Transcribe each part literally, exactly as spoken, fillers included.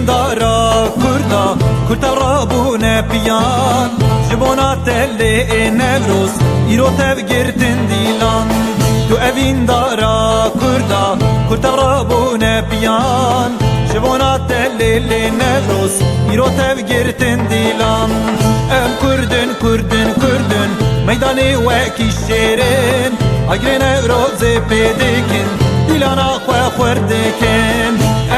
Dara Kurda, Kurd tev rabûne piyan, ji bona telê ê Newroz, îro tev girtin dîlan. Tu evîn dara Kurda, Kurd tev rabûne piyan, ji bona telê lê Newroz, îro tev girtin dîlan. Em Kurd in, Kurd in, Kurd in, meydanê wekî şêr in, agirê Newrozê pê dikin, dîlana xwe xurt dikin.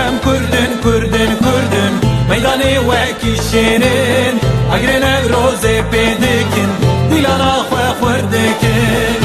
Em Kurd in, Kurd in, Kurd in, meydanê wekî şêr in, agirê Newrozê pê dikin, dîlana xwe xurt dikin.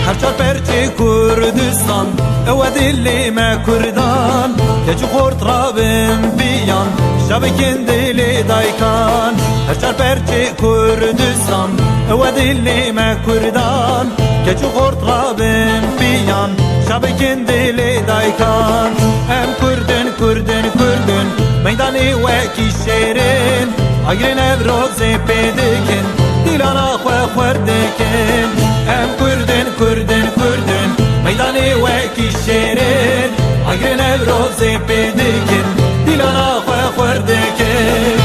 Her çar perçê Kurdistan, ew e dilê me Kurdan, keç û xort rabin piyan, şa bikin dilê daykan. Her çar perçê Kurdistan, ew e dilê me Kurdan, keç û xort rabin piyan, şa bikin dilê daykan. Em Kurd in, Kurd in, Kurd in, meydanê wekî şêr in, agirê Newrozê pê dikin, dîlana xwe xurt dikin. Em Kurd in, Kurd in, Kurd in, meydanê wekî şêr in, agirê Newrozê pê dikin, dîlana xwe xurt dikin.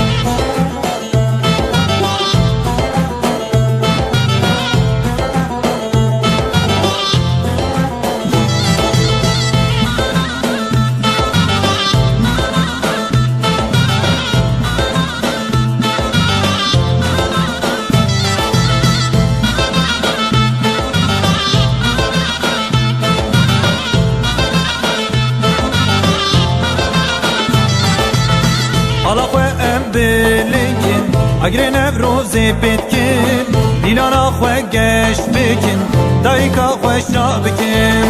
Ala xwe em bilind kin, agirê Newrozê pê dikin, dîlana xwe geş bikin, dayika xwe şa bikin.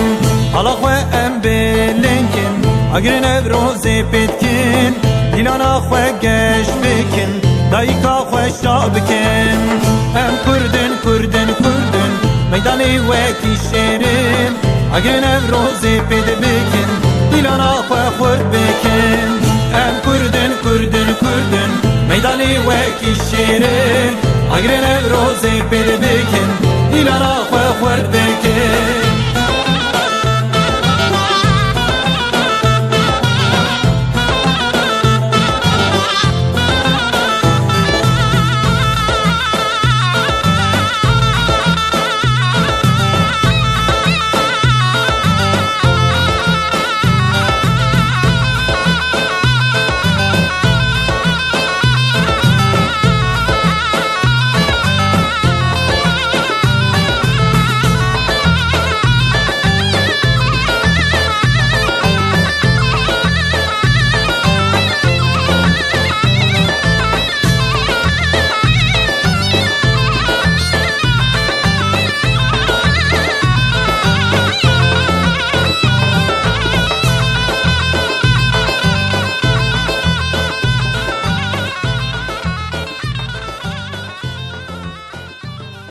Ala xwe em bilind kin, agirê Newrozê pê dikin, dîlana xwe geş bikin, dayika xwe şa bikin. Em Kurd in, Kurd in, Kurd in, meydanê wekî şêr in, agirê Newrozê pê dibikin, dîlana xwe xurt bikin. Em Kurd in, Kurd in, Kurd in, meydanê wekî şêr in, agirê Newrozê pê dibikin, dîlana xwe xurt bikin.